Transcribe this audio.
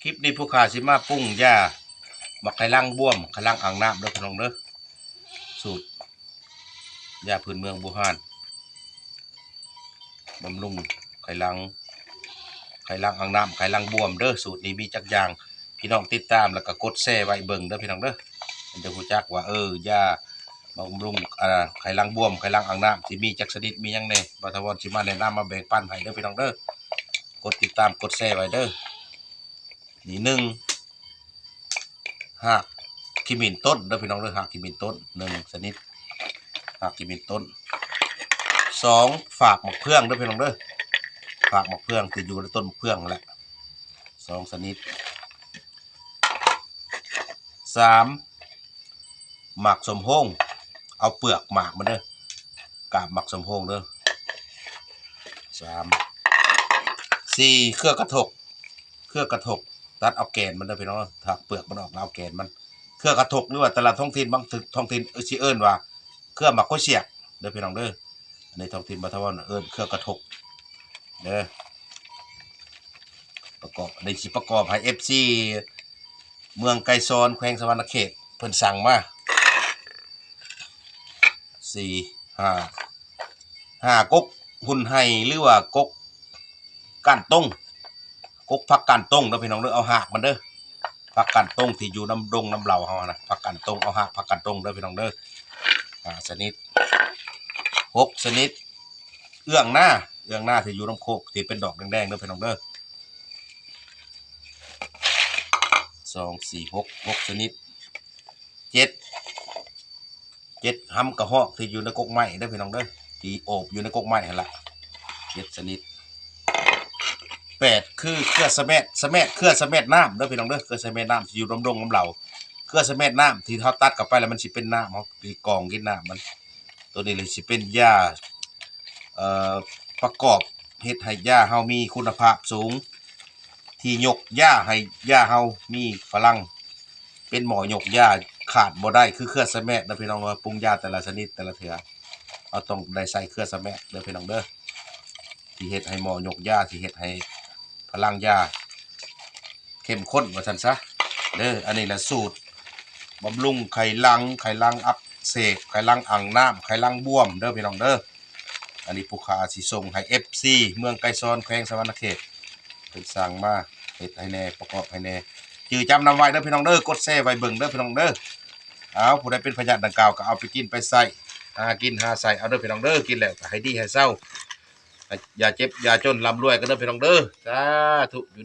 ຄລິບນີ້ຜູ້ຂ້າຊິມາປຸງຢາໝາກໄຂ່ຫຼັງບວມ ໄຂ່ຫຼັງອ່າງນ້ຳເດີພີ່ນ້ອງເດີ. ສູດຢາພື້ນເມືອງບູຮານ ບຳລຸງໄຂ່ຫຼັງ ໄຂ່ຫຼັງອ່າງນ້ຳ ໄຂ່ຫຼັງບວມເດີ. ສູດນີ້ມີຈັກຢ່າງ ພີ່ນ້ອງຕິດຕາມ ແລ້ວກໍກົດແຊໄວ້ເບິ່ງເດີພີ່ນ້ອງເດີ ມັນຈະຮູ້ຈັກວ່າ ເອີ ຢາບຳລຸງ ອ່າ ໄຂ່ຫຼັງບວມ ໄຂ່ຫຼັງອ່າງນ້ຳ ຊິມີຈັກຊະນິດ ມີຫຍັງແດ່ ບ່າວຖາວອນຊິມາແນະນຳ ມາແບ່ງປັນໃຫ້ເດີພີ່ນ້ອງເດີ. ກົດຕິດຕາມ ກົດແຊໄວ້ເດີ. ນີ້ ໜຶ່ງ ຮາກຂີ້ໝິ້ນຕົ້ນເດີພີ່ນ້ອງເດີ ຮາກຂີ້ໝິ້ນຕົ້ນ ໜຶ່ງຊະນິດ ຮາກຂີ້ໝິ້ນຕົ້ນ. ສອງ ຟາກໝາກເຟືອງເດີພີ່ນ້ອງເດີ ຟາກໝາກເຟືອງທີ່ຢູ່ໃນຕົ້ນໝາກເຟືອງຫັ້ນແຫຼະ ສອງຊະນິດ. ສາມ ໝາກສົມໂຮງ ເອົາເປືອກໝາກມັນເດີ ກາບໝາກສົມໂຮງເດີ ສາມ. ສີ່ ເຄືອກະທົກ ເຄືອກະທົກ ຕັດເອົາແກ່ນມັນເດີພີ່ນ້ອງ ຖາກເປືອກມັນອອກ ແລ້ວເອົາແກ່ນມັນ. ເຄືອກະທົກ ຫຼືວ່າແຕ່ລະທ້ອງຖິ່ນ ບາງທ້ອງຖິ່ນ ເອີ ຊິເອີ້ນວ່າເຄືອໝາກກ້ວຍສຽກເດີພີ່ນ້ອງເດີ. ອັນນີ້ທ້ອງຖິ່ນບ້ານທາວອນເອີ້ນເຄືອກະທົກເດີ. ປະກອບ ອັນນີ້ຊິປະກອບໃຫ້ເອັຟຊີ ເມືອງໄກສອນ ແຂວງສະຫວັນນະເຂດ ເພິ່ນສັ່ງມາ ສີ່ ຫ້າ ຫ້າ ກົກຮຸ່ນໄຮ ຫຼືວ່າກົກກ້ານຕົງ ກົກຜັກກ້ານຕົງເດີພີ່ນ້ອງເດີ ເອົາຮາກມັນເດີ ຜັກກ້ານຕົງທີ່ຢູ່ນຳດົງນຳເຫຼົ່າເຮົາຫັ້ນນະ ຜັກກ້ານຕົງ ເອົາຮາກຜັກກ້ານຕົງເດີພີ່ນ້ອງເດີ ຫ້າຊະນິດ. ຫົກຊະນິດ ເອື້ອງນາ ເອື້ອງນາທີ່ຢູ່ນຳໂຄກ ທີ່ເປັນດອກແດງໆເດີພີ່ນ້ອງເດີ ສອງ ສີ່ ຫົກ ຫົກຊະນິດ. ເຈັດ ເຈັດ ຫຳກະຮອກທີ່ຢູ່ໃນກົກໄມ້ເດີພີ່ນ້ອງເດີ ທີ່ໂອບຢູ່ໃນກົກໄມ້ຫັ້ນລະ ເຈັດຊະນິດ. ແປດ ຄືເຄືອສະແມດ ສະແມດ ເຄືອສະແມດນ້ຳເດີພີ່ນ້ອງເດີ ເຄືອສະແມດນ້ຳທີ່ຢູ່ນຳດົງນຳເຫຼົ່າ ເຄືອສະແມດນ້ຳທີ່ເຮົາຕັດເຂົ້າໄປແລ້ວມັນຊິເປັນນ້ຳ ເຮົາຊິກອງກິນນ້ຳມັນ. ໂຕນີ້ລະຊິເປັນຢາ ເອີ ປະກອບເຮັດໃຫ້ຢາເຮົາມີຄຸນນະພາບສູງ ທີ່ຍົກຢາໃຫ້ຢາເຮົາມີພະລັງ ເປັນໝໍ້ຍົກຢາ ຂາດບໍ່ໄດ້ຄືເຄືອສະແມດເດີພີ່ນ້ອງເດີ. ປຸງຢາແຕ່ລະຊະນິດແຕ່ລະເທື່ອ ເຮົາຕ້ອງໄດ້ໃສ່ເຄືອສະແມດເດີພີ່ນ້ອງເດີ ທີ່ເຮັດໃຫ້ໝໍ້ຍົກຢາ ທີ່ເຮັດໃຫ້ພະລັງຢາເຂັ້ມຂຸ້ນວ່າຊັ້ນຊະເດີ. ອັນນີ້ລະສູດບຳລຸງໄຂ່ຫຼັງ ໄຂ່ຫຼັງອັກເສບ ໄຂ່ຫຼັງອ່າງນ້ຳ ໄຂ່ຫຼັງບວມເດີພີ່ນ້ອງເດີ. ອັນນີ້ຜູ້ຂ້າຊິສົ່ງໃຫ້ເອັຟຊີ ເມືອງໄກສອນ ແຂວງສະຫວັນນະເຂດ ເພິ່ນສັ່ງມາ ເຮັດໃຫ້ແດ່ ປະກອບໃຫ້ແດ່ ຈື່ຈຳນຳໄວ້ເດີພີ່ນ້ອງເດີ ກົດແຊໄວ້ເບິ່ງເດີພີ່ນ້ອງເດີ. ເອົາ ຜູ້ໃດເປັນພະຍາດດັ່ງກ່າວກໍເອົາໄປກິນໄປໃຊ້ ຫາກິນຫາໃຊ້ເອົາເດີພີ່ນ້ອງເດີ ກິນແລ້ວກໍໃຫ້ດີໃຫ້ເຊົາ ຢ່າເຈັບຢ່າຈົນ ລ່ຳລວຍກັນເດີພີ່ນ້ອງເດີ ສາທຸ ຢູ່ດີ